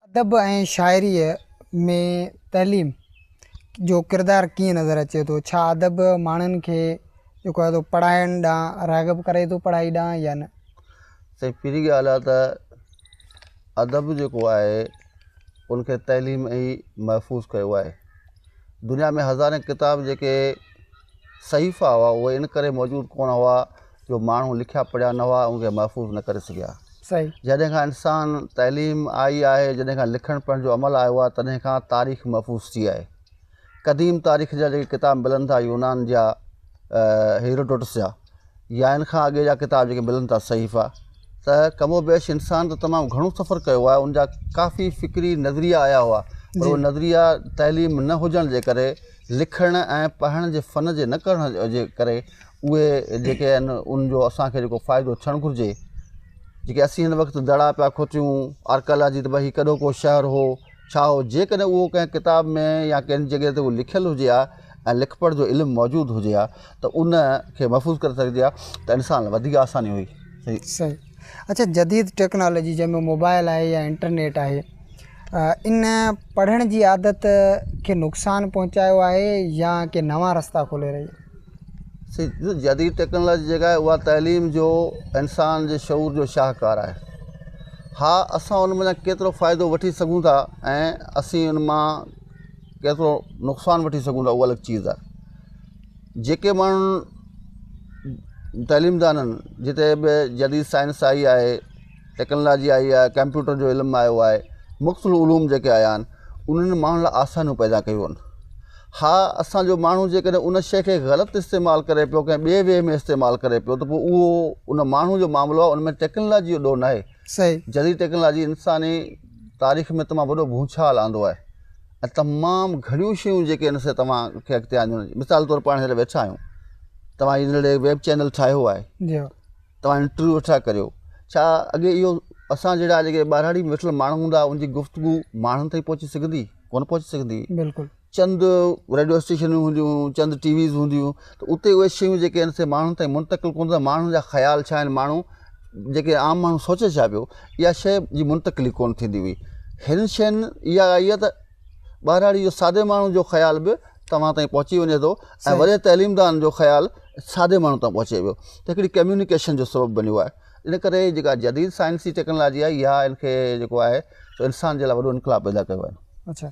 ادب ۽ شاعريء ۾ تعليم جو ڪردار ڪيئن نظر اچي ٿو؟ ڇا ادب ماڻهن کي جيڪو آهي سو پڙهائڻ ڏانهن راغب ڪري ٿو پڙهائي ڏانهن يا نه؟ سائين پهرين ڳالهه آهي ته ادب جيڪو آهي ان کي تعليم ئي محفوظ ڪيو آهي. دنيا ۾ هزارين ڪتاب جيڪي صحيفا هئا اهي ان ڪري موجود ڪونه هئا جو ماڻهو لکيا پڙهيا نه هئا ان کي محفوظ نه ڪري سگهيا. صحيح. جڏهن کان انسان تعليم آئي آهي جڏهن کان لکڻ پڙهڻ جو عمل آيو آهي تڏهن کان تاريخ محفوظ ٿي آهي. قديم تاريخ جا جيڪي ڪتاب ملن ٿا يونان جا هيروڊوٽس جا يا ان کان اڳي جا ڪتاب جيڪي ملن ٿا صحيفا ته ڪم و بيش انسان ته تمام گهڻو سفر ڪيو آهي ان جا ڪافي فڪري نظريا آيا هئا پر اهي نظريا تعليم نه هجڻ جي ڪري لکڻ ۽ پڙهڻ جي فن جي نه ڪرڻ جي ڪري اهي جيڪي آهن ان جو اسانکي جيڪو فائدو ٿيڻ گهرجي جيڪي اسين هن وقت دڙا پيا کوٽيون آرڪيالاجي ته ڀئي هي ڪڏهوڪو شهر هو ڇا هو جيڪڏهن اهو ڪنهن ڪتاب ۾ يا ڪنهن جڳهه تي اهو لکيل هجي ها ۽ لک پڙهه جو علم موجود هجي ها ته ان کي محفوظ ڪري سگهجي ها ته انسان لاء وڌيڪ آساني هئي. صحيح اڇا جديد ٽيڪنالاجي جنهن ۾ موبائل آهي يا انٽرنيٽ آهي ان پڙهڻ جي عادت کي نقصان پهچايو آهي يا ڪي نوان رستا کولي رهي آهي؟ جديد ٽيڪنالاجي جيڪا آهي اها تعليم جو انسان جي شعور جو شاهڪار آهي ها اسان ان مان ڪيترو فائدو وٺي سگهون ٿا ۽ اسين ان مان ڪيترو نقصان وٺي سگهون ٿا اها الڳ چيز آهي جيڪي ماڻهو تعليمدانن جتي به جديد سائنس آئي آهي ٽيڪنالاجي آئي آهي ڪمپيوٽر جو علم آيو آهي مختلف علوم جيڪي آيا آهن انهن ماڻهن لاء آسانيون پيدا ڪيون آهن ها اسان جو ماڻهو جيڪڏهن ان شيء کي غلط استعمال ڪري پيو ڪنهن ٻئي وي ۾ استعمال ڪري پيو ته پوء اهو ان ماڻهو جو معاملو آهي ان ۾ ٽيڪنالاجي جو ڏوهه ناهي صحيح جديد ٽيڪنالاجي انساني تاريخ ۾ تمام وڏو ڀونچال آندو آهي ۽ تمام گهڻيون شيون جيڪي آهن سي توهان کي اڳتي آنديون مثال طور پاڻ هينئر ويٺا آهيون توهان هي ننڍڙي ويب چينل ٺاهيو آهي جي توهان انٽرويو ويٺا ڪريو ڇا اڳي اهو اسان جهڙا جيڪي ٻهراڙي ۾ ويٺل ماڻهو هوندا ان جي گفتگو ماڻهن تائين پهچي سگهندي ڪونه پهچي سگهندي بلڪل چند ريڊيو اسٽيشنون هونديون هيون چند ٽي ويز هونديون ته اتي اهي شيون جيڪي آهن سي ماڻهن تائين منتقل ڪونه ٿا ماڻهن جا خيال ڇا آهن ماڻهو جيڪي عام ماڻهو سوچي ڇا پيو اها شيء جي منتقلي ڪونه ٿيندي هئي هن شين اها آئي آهي ته ٻهراڙي جو سادي ماڻهو جو خيال به توهان تائين پهچي وڃي ٿو ۽ وڏي تعليمدان جو خيال سادي ماڻهو تائين پهچي ويو ته هڪڙي ڪميونيڪيشن جو سبب بنيو آهي ان ڪري جيڪا جديد سائنسي ٽيڪنالاجي آهي اها ان کي جيڪو آهي سو انسان جي لاء وڏو انقلاب پيدا ڪيو آهي. اڇا.